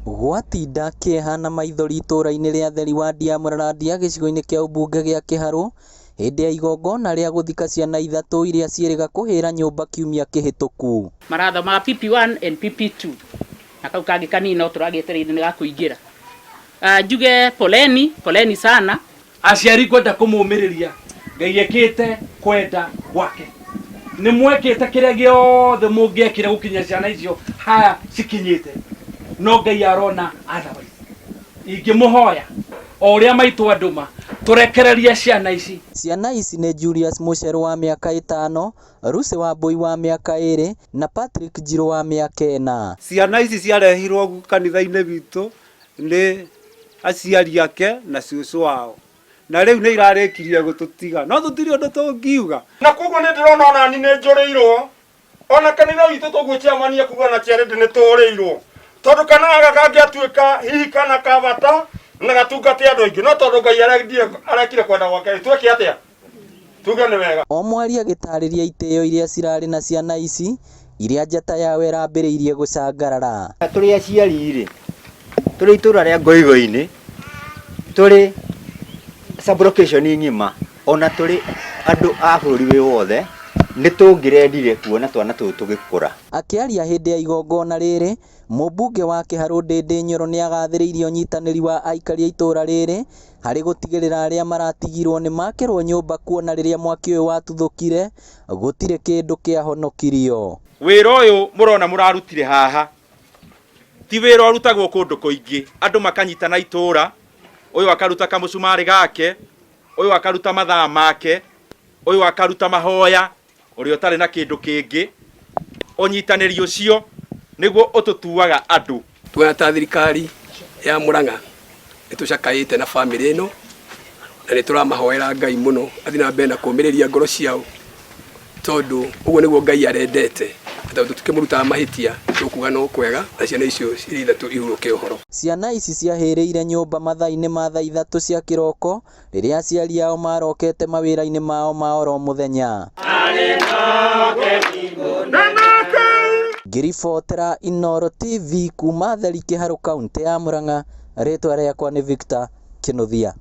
Gwatinda kĩeha na maithori itũra-inĩ rĩa Theri wadi ya Mũrarandia gĩcigo-inĩ kĩa ũmbunge gĩa Kĩharũ hĩndĩ ya igongona rĩa gũthika ciana ithatũ iria ciĩrĩga kũhĩra nyũmba kiumia kĩhĩtũku. Marathomaga PP1 and PP2 na kau kangĩ kanini no tũragĩetereire nĩ gakũingĩra. Njuge poleni, poleni sana. Aciari ngwenda kũmũmĩrĩria Ngai ekĩte kwenda gwake. Nĩ mwekĩte kĩrĩa gĩothe mũngĩekire gũkinyia ciana icio haya cikinyĩte, no Ngai arona otherwise. Ingĩmũhoya o ũrĩa maitũ andũma tũrekererie ciana ici. Ciana ici nĩ Julius Mũcerũ wa mĩaka ĩtano, Lucy Wambũi wa mĩaka ĩrĩ na Patrick Njirũ wa mĩaka ĩna. Ciana ici ciarehirwo kanitha-inĩ witũ nĩ aciari ake na cũcũ wao, na rĩu nĩ irarĩkirie gũtũtiga, no tũtirĩ ũndũ tũngiuga. Na koguo nĩ ndĩrona ona ni nĩ njũrĩirwo ona kanitha witũ toguo chairman ekuga na charity nĩ tũrĩirwo tondũ kana gaka kangĩatuĩka hihi kana ka bata na gatungate andũ aingĩ no tondũ Ngai arendire arekire kwenda gwake twĩke atĩa tuge nĩ wega. O mwaria agĩtarĩria itĩo iria cirarĩ na ciana ici iria njata yao ĩrambĩrĩirie gũcangarara. Tũrĩ aciari-rĩ, tũrĩ itũra rĩa Ngoigoinĩ, tũrĩ sub-location ng'ima, ona tũrĩ andũ a bũrũri wĩ wothe, nĩ tũngĩrendire kuona twana tũtũ tũgĩkũra. Akĩaria hĩndĩ ya igongona rĩrĩ, mũmbunge wa Kĩharũ Ndĩndĩ Nyoro nĩagathĩrĩirie ũnyitanĩri wa aikari a itũra rĩrĩ harĩ gũtigĩrĩra arĩa maratigirwo nĩ makĩrwo nyũmba kuona rĩrĩa mwaki ũyũ watuthũkire gũtirĩ kĩndũ kĩahonokirio. Wĩra ũyũ mũrona mũrarutire haha ti wĩra ũrutagwo kũndũ kũingĩ, andũ makanyitana itũra, ũyũ akaruta kamũcumarĩ gake, ũyũ akaruta mathaa make, ũyũ akaruta mahoya, ũrĩa ũtarĩ na kĩndũ kĩngĩ. Ũnyitanĩri ũcio nĩguo ũtũtuaga andũ. Tuona ta thirikari ya Murang'a nĩ tũcakaĩte na bamĩrĩ ĩno na nĩ tũramahoera Ngai mũno athiĩ na mbere na kũmĩrĩria ngoro ciao tondũ ũguo nĩguo Ngai arendete na tondũ tũtikĩmũrutaga mahĩtia tũkuga no kwega na ciana icio cirĩ ithatũ ihurũke ũhoro. Ciana ici ciahĩrĩire nyũmba mathaa-inĩ ma thaa ithatũ cia kĩroko rĩrĩa aciari ao marokete mawĩra-inĩ mao ma oro mũthenya. Ngĩribotera Inooro TV kuma Theri Kĩharũ kauntĩ ya Murang'a, rĩtwa rĩakwa nĩ Victor Kĩnuthia.